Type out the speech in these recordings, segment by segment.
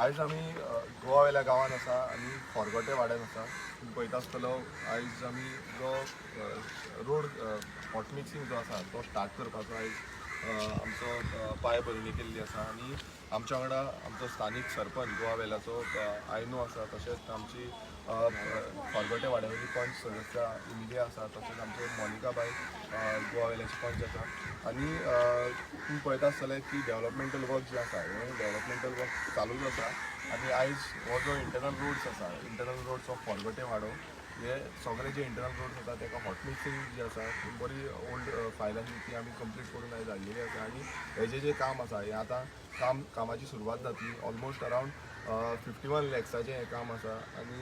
आयज आमी गोवा वयल्या गांवान आसा आनी फोरगोटे वाड्यान आसा. तुमी पळयता आसतलो, आयज आमी जो रोड हॉट मिक्सिंग जो आसा तो स्टार्ट करपाचो आयज आमचो पांय भरणी केल्ली आसा. आनी आमच्या वांगडा आमचो स्थानीक सरपंच गोवा वेल्याचो आयनो आसा, तशेंच आमची फोरगोटे वाड्यावयली पंच सदस्य इमिलिया आसा, तशेंच आमचे मोनिका बाय गोवा वेल्याची पंच आसा. आनी तुमी पळयता आसतले की डेव्हलपमेंटल वर्क जें आसा हें डेव्हलपमेंटल वर्क चालूच आसा. आनी आयज हो जो इंटरनल रोड्स आसा, इंटरनल रोड्स ऑफ फोरगोटे वाडो, हे सगळे जे इंटरनल रोड्स आसा तेका हॉट मिक्सिंग जी आसा ती बरी ओल्ड फायल आसली ती आमी कंप्लीट करून आयज हाडलेली आसा. आनी हेजें जें काम आसा हें आतां कामाची सुरवात जातली. ऑलमोस्ट अरावंड 51 लॅक्साचें हें काम आसा. आनी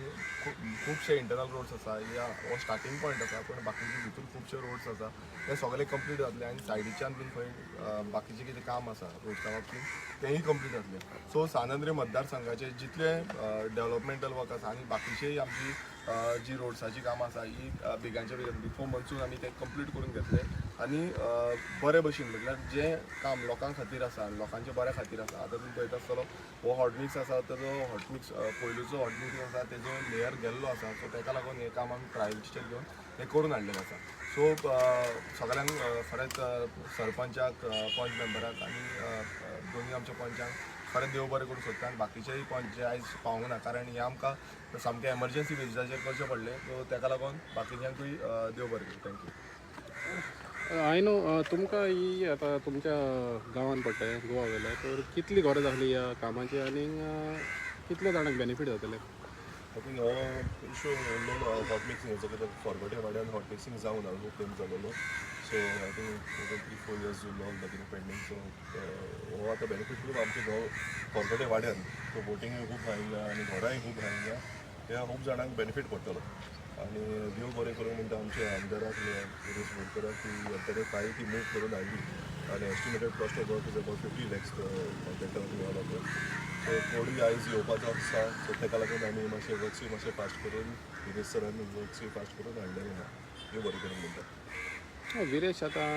खुबशे इंटरनल रोड्स आसा, ह्या हो स्टार्टींग पॉयंट आसा, पूण बाकीचे भितूर खुबशे रोड्स आसा ते सगळे कंप्लीट जातले. आनी सायडीच्यान बीन खंय बाकीचें कितें काम आसा रोड्सा बाबतीन तेंय कंप्लीट जातलें. सो सान आंद्रे मतदारसंघाचे जितले डेव्हलपमेंटल वर्क आसा आनी बाकीचेय आमची जी रोड्साची कामां आसा ही बेगांच्या बेगीन बिफोर मनसून आमी ते कंप्लीट करून घेतले. आनी बरे भशेन म्हटल्यार जें काम लोकां खातीर आसा, लोकांच्या बऱ्या खातीर आसा. आतां तुमी पळयता आसतलो हो हॉटमिक्स आसा, तेजो हॉटमिक्स पयलूचो हॉटमिक्स आसा तेजो लेयर गेल्लो आसा. सो तेका लागून हें काम आमी प्रायोरिटीचेर घेवन हें करून हाडलेलें आसा. सो सगळ्यांक खरेंच सरपंचाक, पंच मेंबराक आनी दोनूय आमच्या पंचांक खरें देव बरें करूंक सोदता. आनी बाकीचेय पंच जे आयज पावूंक ना, कारण हें आमकां सामकें एमर्जन्सी बेजिसाचेर करचें पडलें. सो तेका लागून बाकीच्यांकूय देव बरें करूं. Thank you. I न्हू तुमकां ही आतां तुमच्या गांवान पडटा गोवा वयल्या, तर कितली गरज आसली ह्या कामाची आनी कितले जाणांक बेनिफीट जातले? I think हो इशू उरलेलो हॉट मिक्सिंगाचो, कित्याक फोरगोटे वाड्यान हॉट मिक्सिंग जावना खूब तेंप जालेलो. So I think 3-4 years उरलो कितें पेंडींग. सो हो आतां बेनिफीट खूब आमच्या गांव फोरगोटे वाड्यान, सो बोटिंगूय खूब आयल्या आनी घरांय खूब आयल्या, ह्या खूब जाणांक बेनिफीट पडटलो. आनी देव बरें करूं म्हणटा आमच्या आमदाराक विरेश बोरकराक की ताणें फायल ती मूव करून हाडली. आनी estimated cost of work is about 50 lakhs कॉन्ट्रेक्टराक मेळ्ळो पळय. सो कोडूय आयज येवपाचो आसा, सो तेका लागून आमी मातशें वर्क्सूय मातशें फास्ट करून विरेश सरान वर्क्सूय फास्ट करून हाडलेलें आहा. देव बरें करूं म्हणटा. विरेश आतां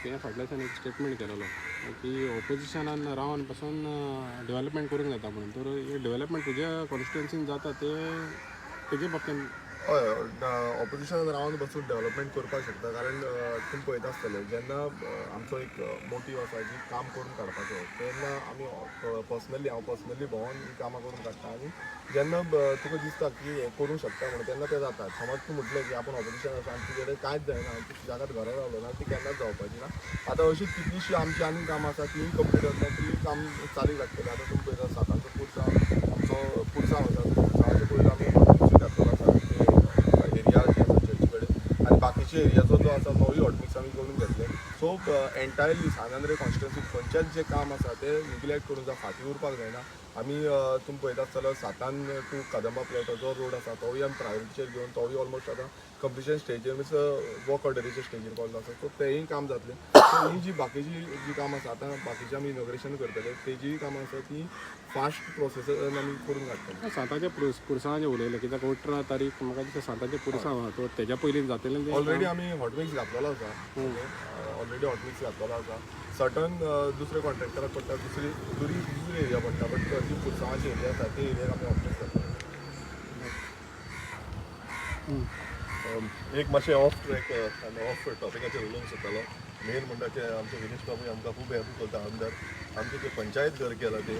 तुवें फाटल्या दिसान एक स्टेटमेंट केलेलो की ओपोजिशनान रावन पासून डेव्हलपमेंट करूंक जाता म्हणून, तर हे डेव्हलपमेंट तुज्या कॉन्स्टिट्युएन्सीन जाता ते तेजे बाबतीन? हय, ऑपोजिशनान रावन बसून डेव्हलपमेंट करपाक शकता. कारण तुमी पळयता आसतले जेन्ना आमचो एक मोटीव आसा की काम करून काडपाचो, तेन्ना आमी पर्सनली, हांव पर्सनली भोंवन ही कामां करून काडटा. आनी जेन्ना तुका दिसता की हें करूंक शकता म्हणून, तेन्ना तें जाता. समज तूं म्हटलें की आपूण ऑपोजिशन आसा आनी तुजे कडेन कांयच जायना आनी तूं तुज्या घरा रावलो ना, ती केन्नाच जावपाची ना. आतां अशीच कितलीशी आमची आनी कामां आसा, तीय कंप्लीट जातली, तीय काम चालीक लागतली. आतां तुमी पळयता सातांचो पुरसांव, आमचो पुरसांव आसा, पुरसांवाचे पयलीं आमी हॉटमिक्सूय घातलेलो आसा एरिया जी आसा चर्ची कडेन, आनी बाकीच्या एरियाचो जो आसा तोय हॉटमिक्स आमी करून घेतले. सो एंटायरली सान आंद्रे कॉन्स्टिट्युएन्सी खंयचेंच जें काम आसा तें निग्लेक्ट करूंक जावं फाटीं उरपाक जायना. आमी तुमी पळयता आसतलो सातान टू कदंबा प्लेटो जो रोड आसा तोवूय आमी प्रायोरिटीचेर घेवन तोवूय ऑलमोस्ट आतां कंप्लिशन स्टेजीर, मिन्स वर्क ऑर्डरीच्या स्टेजीर पावलो आसा. सो तेंय काम जातलें. सो ही जी बाकीची जी कामां आसा, आतां बाकीची आमी इनॉग्रेशन करतले, तेजीय कामां आसा ती फास्ट प्रोसेसान आमी करून काडटले. सांताच्या पुरसांवाचें उलयलें कित्याक 18 तारीख म्हाका दिसता सांताचें पुरसांव आहा, तर तेज्या पयलीं जातलें? ऑलरेडी आमी हॉटमिक्स घातलेलो आसा, ऑलरेडी हॉटमिक्स घातलेलो आसा. सर्टन दुसरे कॉन्ट्रॅक्टराक पडटा, दुसरी दुसरी दुसरी एरिया पडटा, बट जी पुरसांवाची एरिया आसा ते एरियाक आमी हॉटमिक्स घातलेलो. एक मातशें ऑफ ट्रॅक आनी ऑफ टॉपिकाचेर उलोवंक सोदतालो. मेन म्हणटा ते आमचे विरेश बाबूय आमकां खूब हेल्प करता आमदार. आमचें तें पंचायत घर केलां तें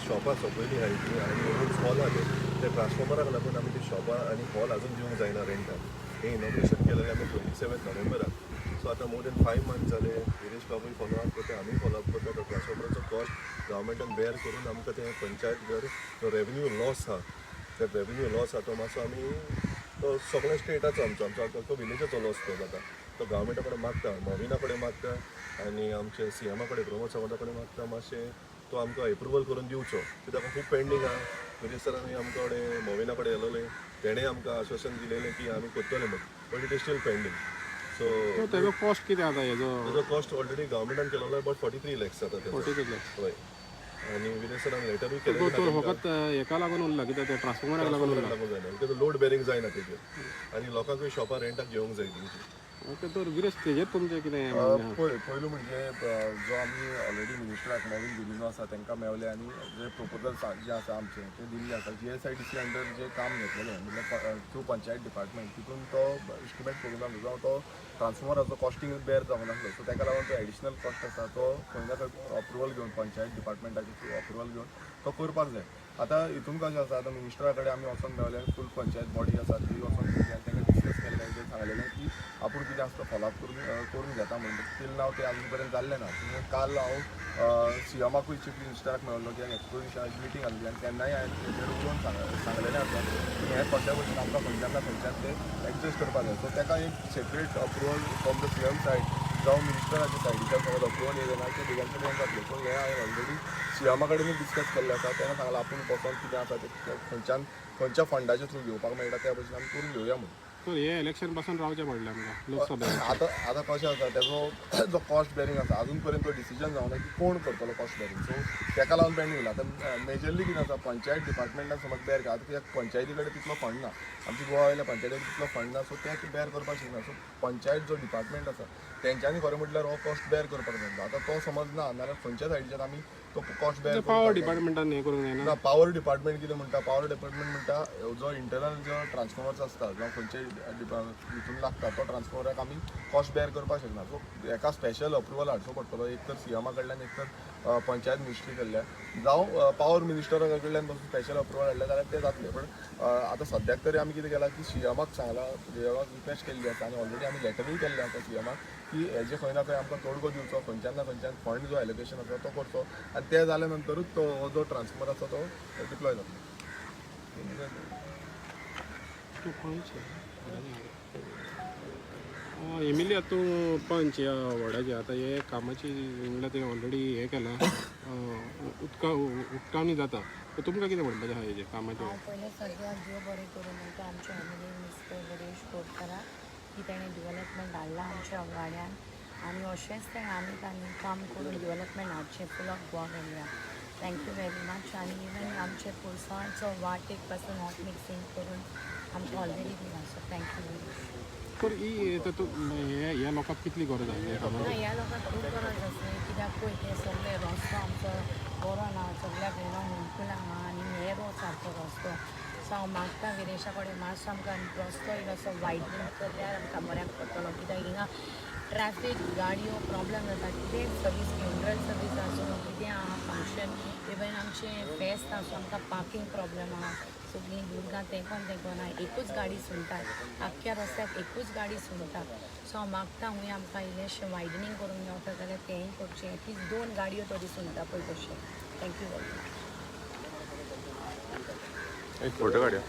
शॉपां सोंपयलीं आहाय ती आनी रोड्स हॉल आहा ते ट्रान्सफॉर्मराक लागून आमी ती शॉपां आनी हॉल अजून दिवंक जायना रेंटाक. हें इनॉग्रेशन केलेलें आमी 27 नोव्हेंबराक. सो आतां मोर देन 5 मंथ्स जाले. विरेश बाबूय फॉलो अप करता, आमी फॉलो अप करता. तो ट्रान्सफॉर्मराचो कॉस्ट गव्हर्मेंटान बेर करून आमकां तें पंचायत घर जो रेवेन्यू लॉस आहा, ते रेवेन्यू लॉस आहा तो मातसो आमी तो सगळ्या स्टेटाचो आमचो आमचो आख्खो विलेजाचो लॉस तो जाता. तो गव्हर्मेंटा कडेन मागता, मोविना कडेन मागता आनी आमचे सीएमा कडेन, प्रमोद सावंता कडेन मागता, मातशें तो आमकां एप्रुवल करून दिवचो, कित्याक खूब पेंडींग आहा. मिनिस्टरांनी आमकां कडेन, मोविना कडेन येयलोले, तेणें आमकां आश्वासन दिलेलें की आमी करतले म्हूण, but it is still pending. So तेजो कॉस्ट कितें आतां हेजो? तेजो कॉस्ट ऑलरेडी गव्हर्मेंटान केलेलो अबाउट 43 लॅक्स जाता तेजो. 43 लॅक्स. हय, आनी विरेश सरान लेटरूय तो केलेलें. तो फकत हेका लागून उरला, कित्याक ते ट्रान्सफॉर्मराक लागून उरला? लागून जायना, कित्याक लोड बेरिंग जायना तेजेर आनी लोकांकूय शॉपार रेंटाक घेवंक जाय तेंची. ओके, तर विरेश, तेजेर तुमचें कितें म्हणणें आहा? पळय, पयलू म्हणजे जो आमी ऑलरेडी मिनिस्टराक नवीन गुदिन्हो आसा तांकां मेवले आनी जे प्रपोजल जे आसा आमचे ते दिल्ले आसा. जीएसआयडीसी अंडर जे काम घेतलेलें, म्हणल्यार थ्रू पंचायत डिपार्टमेंट, तितून तो एस्टिमेट करूंक नासलो जावं तो ट्रान्सफॉर्मराचो कॉस्टींग बेर जावंक नासलो. सो ताका लागून तो एडिशनल कॉस्ट आसा तो खंय ना खंय अप्रुवल घेवन, पंचायत डिपार्टमेंटाचे थ्रू अप्रुवल घेवन तो करपाक जाय. आतां हितून कशें आसा, आतां मिनिस्टरा कडेन आमी वचोन मेवले, फूल पंचायत बॉडी आसा ती वचोन मेळ्ळी आनी तांकां डिस्कस केलें आनी ते सांगलेलें की आपूण कितें आसा तो फॉलोअप करून करून घेता म्हणून. टील नाव तें अजून पर्यंत जाल्लें ना. पूण काल हांव सीएमाकूय, चीफ मिनिस्टराक मेळिल्लो, कित्याक एक्सपोजिशनाची मिटींग आसली आनी तेन्नाय हांवें तेजेर उलोवन सांगलेलें आसा की हें कशा भशेन आमकां खंयच्यान ना खंयच्यान ते एडजस्ट करपाक जाय. सो ताका एक separate approval from the CM side जावं मिनिस्टराच्या सायडीच्यान समज अप्रुवल येयलें ना, तें दोगांचे पर्यंत जातलें. सो हें हांवें ऑलरेडी सीएमा कडेनूय डिस्कस केल्लें आसा. तेणें सांगलां आपूण बसोन कितें आसा तें खंयच्यान खंयच्या फंडाच्या थ्रू घेवपाक मेळटा त्या भशेन आमी करून घेवया म्हणून. तर हे इलेक्शन पासून रावचें पडलें आमकां लोकसभा. आतां आतां कशें आसा, तेजो जो कॉस्ट बेरिंग आसा अजून पर्यंत तो डिसिजन जावना की कोण करतलो कॉस्ट बेरिंग. सो तेका लागून पेंडींग उरला. आतां मेजरली कितें आसा, पंचायत डिपार्टमेंटान समज बेर आतां कित्याक पंचायती कडेन तितलो फंड ना, आमची गोवा वयल्या पंचायती तितलो फंड ना, सो ते बेर करपाक शकना. सो पंचायत जो डिपार्टमेंट आसा तेंच्यांनी खरें म्हटल्यार हो कॉस्ट बेर करपाक जाय. आतां तो समज ना नाल्यार खंयच्या सायडीच्यान आमी तो कॉस्ट बेर पावर डिपार्टमेंटान हें करूंक जायना? ना, पावर डिपार्टमेंट कितें म्हणटा, पावर डिपार्टमेंट म्हणटा जो इंटरनल जो ट्रान्सफॉर्मर्स आसता जावं खंयचे हितून लागता तो ट्रान्सफॉर्मराक आमी कॉस्ट बेर करपाक शकना. सो हेका स्पेशल अप्रुवल हाडचो पडटलो, एक तर सीएमा कडल्यान, एक तर पंचायत मिनिस्ट्री कडल्यान जावं पावर मिनिस्टरा कडल्यान पासून स्पेशल अप्रुवल हाडलें जाल्यार तें जातलें. पण आतां सद्याक तरी आमी कितें केलां की सीएमाक सांगलां, सीएमाक रिक्वेस्ट केल्ली आसा आनी ऑलरेडी आमी लेटरूय केल्लें आसा सीएमाक की हेजे खंय ना खंय आमकां तोडगो दिवचो, खंयच्यान ना खंयच्यान फंड जो एलोकेशन आसा तो करचो आनी तें जाल्या नंतरूच तो हो जो ट्रान्सफॉर्मर आसा तो डिप्लॉय जातलो. तूं पंच एमिलिया, तूं पंच ह्या वॉर्डाचे. आतां हे कामाची म्हणल्यार ते ऑलरेडी हें केलां, उदका उदकांनी जाता, तर तुमकां कितें म्हणपाचें आहा हेजें कामाचें? हांव पयलें सगळ्याक देव बरें करूं म्हणटा आमच्या एमएलए मिस्टर विरेश बोरकाराक की तेणें डिवॅलपमेंट हाडलां आमच्या वाड्यान आनी अशेंच तें आमी तांणी काम करून डिवॅलपमेंट हाडचें full of Goa area. Thank you very much. आनी इवन आमचे पुरसांचो वाटेक पासून हॉट मिक्सींग करून आमकां ऑलरेडी दिलां. So thank you Viresh. तर ही आतां तूं हे ह्या लोकांक कितली गरज आहा ह्या ना, कामाची? ह्या लोकांक खूब गरज आसा, कित्याक पळय ते सगळे रस्तो आमचो बरो ना, सगळ्याक येयलो हुमकुलां आहा आनी नेरो सारको रस्तो. सो हांव मागता विरेशा कडेन मातसो आमकां रस्तो इल्लोसो वायडनींग केल्यार आमकां बऱ्याक पडटलो, कित्याक हिंगा ट्रॅफीक गाडयो प्रॉब्लम जाता. कितें सर्वीस, फ्युनरल सर्वीस आसूं, कितें आहा फंक्शन, इवन आमचें फेस्त आसूं, आमकां पार्कींग प्रॉब्लम आहा. सगळीं दुर्गां तेंकोन तेंकोन आहा, एकूच गाडी सुंटात आख्ख्या रस्त्याक, एकूच गाडी सुंटा. सो हांव मागता हूंय आमकां इल्लेशें वायडनींग करूंक मेवता जाल्यार तेंय करचें, एटलीस्ट दोन गाडयो तरी सुंटा पळय तशें. Thank you very much. एक फोटो काडया.